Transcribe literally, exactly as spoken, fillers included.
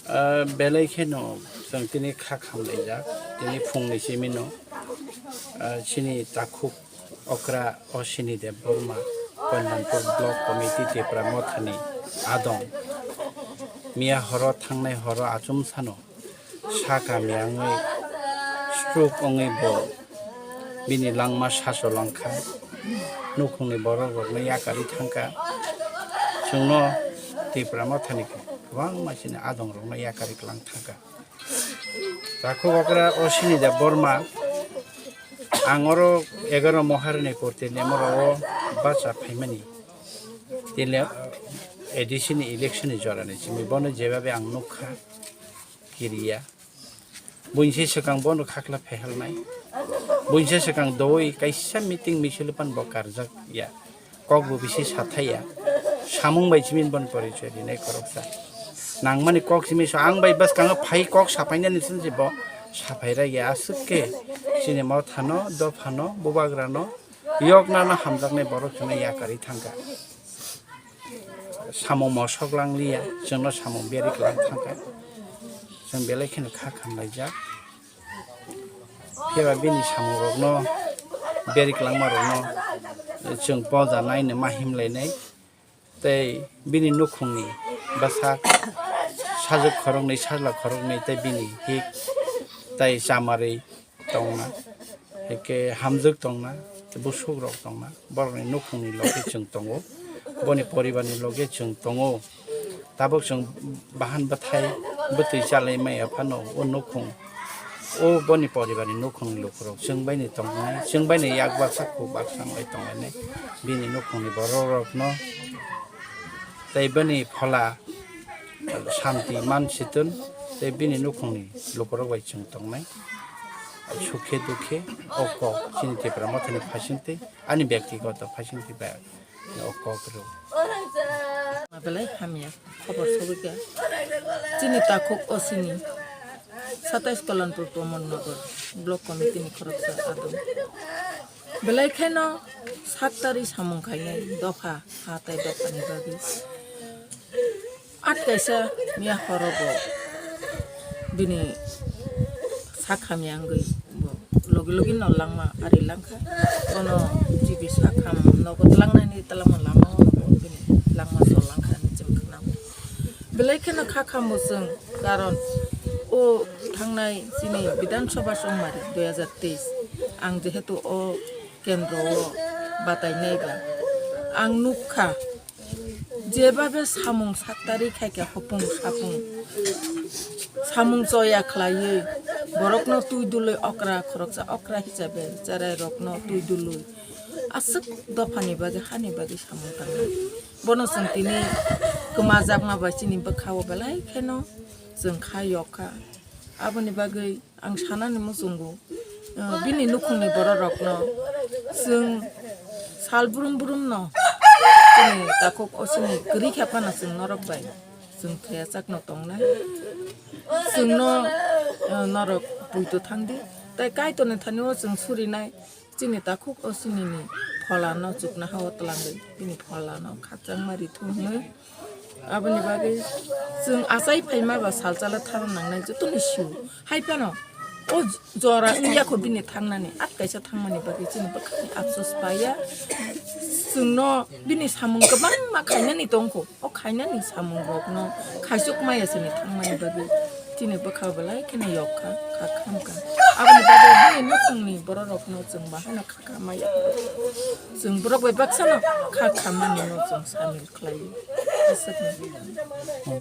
Ah, belai kheno chwng tini kha khamlaijak, tini phungni simino, ah, chini takhuk okra Osini Debbarma, Kalyanpur Block Committee Tipra Mothani adong. Miya horo thangnai horo achumsano sa kami wngwi stroke wngwi bo bini langma saso langkha, nukhungni borok rokno yakarwi thangkha. Chwngno Tipra Mothani kwbangma chini adong rokno yakarwi kwlang thangkha. Takhuk okra Osini Debbarma, ang oro egaro Moharini Korte ni amo rogo bacha phaimani. Tile A D C ni election ni jora ni simi bono jebabe ang nukha kiriya. Buinse swkang bono khakla phehelnai. Buinse swkang doi kaisa meeting misil pan bo karjak ya. Kok bo bisi sathaiya. Samung bai simin bon porichoi rinai koroksa. Nangmani kok simi so ang bai bwskango phai kok sapainani sinsi bo saphai raiya aswk khe chini mothano, dophano, bubagrano, yoknano hamjaknai borok chwngno yakarwi thangkha. Samung mosok langliya, chwngno samung berwi kwlang thangkha. Chwng belai kheno kha khamlaijak. Phiya ba bini samungrokno, berwi kwlangmarokno chwng poja naino ma himlainai. Tei bini nukhungni bwsak sajwk khoroknwi, sajla khoroknwi tei bini hik tei chamarwi tongna, hike hamjwk tongna, tei busukrok tongna, borokni nukhungni logi chwng tongo, boni poribarni logi chwng tongo. Tabuk chwng bahan bwthai bwtwi chalai maya phano o nukhung, o boni poribarni nukhungni lukurok chwng baino tongnai, chwng baino yak baksa khuk baksa wngwi tonglainai. Bini nukhungni bororokno tei bini phola Santi Mansiton tei bini nukhungni lukurok bai chwng tongnai. Sukhe dukhe o kok chini Tipra Mothani phaisingtwi, ani byaktigoto phaisingtwi bai o kok rw. Belai hamya khobor sogwikha. Chini takhuk Osini satais Kalanpur Pramod Nagar Block Committee ni khoroksa adong. Belai kheno sak tari samung khainai dopha ha tai dophani bagwi. At kaisa miya horo bo bini sak hamya wngwi bo logi logi no langma ari langkha. Bono G B sak ham nogo twlangnani twlangma lama o bini langma sol langkha hinwi chwng khwnao. Belai kheno kha khambo chwng, karon o thangnai chini Bidhan Sabha Chongmari dui hajar teis ang jehetu o kendro o batai nai ba, ang nukha, jebabe samung saktari khaikha hopung sapung, samung choya khlaiwi, borokno twi dului okra, khoroksa okra hisabe cherai rokno twi dului aswk dophani bagwi, hani bagwi samung tangnai. Bono chwng tini kwmajakma bai chini bwkha o belai kheno chwng kha yok kha. Aboni bagwi ang sanani muchungo, uh, bini nukhungni bororokno chwng sal brum brumno chini takhuk Osini kwrwi kha phano chwng norok bai chwng thuyachakno tongnai. Chwngno, uh, norok puito thangdi. Tai Kaitorni thani o chwng surinai. Chini takhuk Osinini pholano chuknoha o twlangwi bini pholano khakchangma rithung hwnwi. Aboni bagwi chwng achai phaima ba salchala tharo nangnai jotoni sio. Hai phano o jora wngya kho bini thangnani, at kaisa thangmani bagwi chini bwkhani afsus paiya. Chwngno bini samung kwbangma khainani tongkho. O khainani samungrokno khaisuk maya sini thangmani bagwi chini bwkha belai kheno yok kha, kha kham kha. Aboni bagwi bini nukhungni bororokno chwng bahai no kha kha maya. Chwng borok bai baksano kha kha manino chwng samil khlaio. Aswkno.